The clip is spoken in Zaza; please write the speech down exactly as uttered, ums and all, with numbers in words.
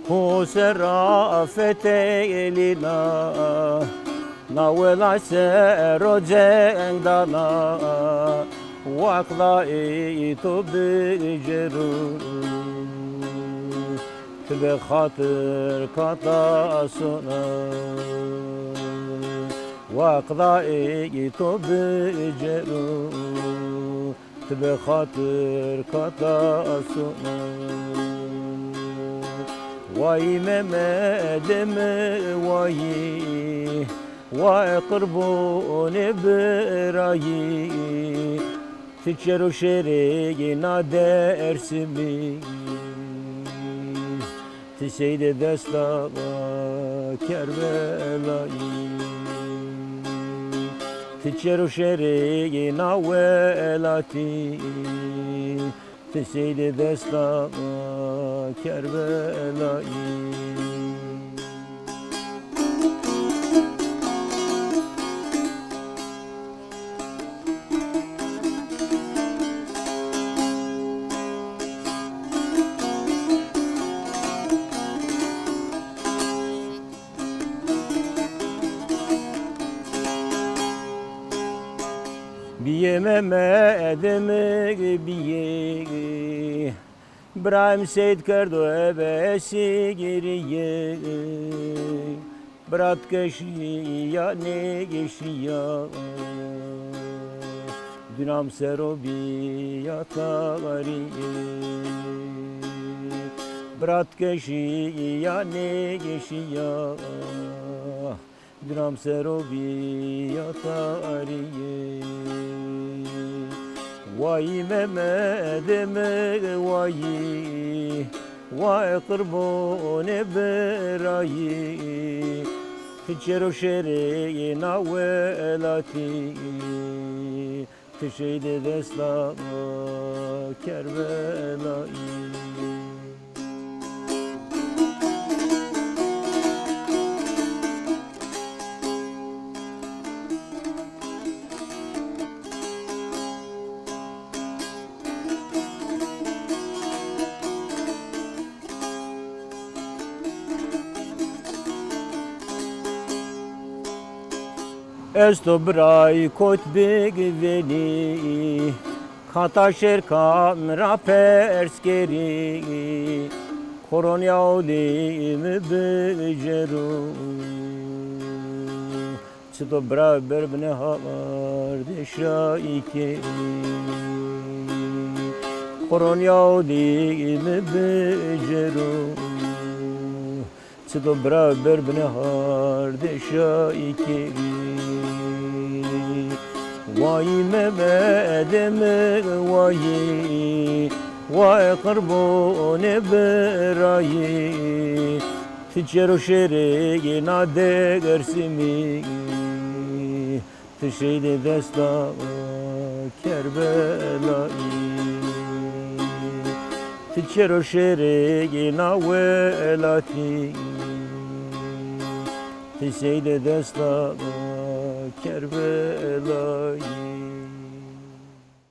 Ho sera fetelîna, na welat ser o ceng dana, waqlay to bicero, ti bi xatir kata sona, waqlay to bicero. Ti bi xatir kata sona. Wayî Memedê mi wayî, wa qurbonê birayî. Ti çero şêrê na Dêrsimî. Ti seydê desta Kerbelayî. Ti çero şêrê na welatî. Ti seydê desta Kerbelayî. Biyê Memedê mi biyê. Birayim seyd kerdo ebe sigirîye. Bira ti ke şîya nêşîya, dûnam ser o bîya tarîye. Bira ti ke şîya nêşîya, dûnam ser o bîya tarîye. Wayî Memedê mi wayî, wa qurbonê birayî. Ti çero şêrê na welatî. Ti seydê desta Kerbelayî. Ez to birayî kot bigvenî, kata şêrka mi ra pers kerî, Koronya olî mi bicero. Çito bira ber binê hardê şayî kerî. Koronya olî mi bicero. Çito bira ber binê hardê şayî kerî. Wayî Memedê mi wayî, wa qurbonê birayî. Ti çero şêrê na Dêrsimî. Ti seydê desta Kerbelayî. Ti çero şêrê na welatî. Ti seydê desta Kerbelayî.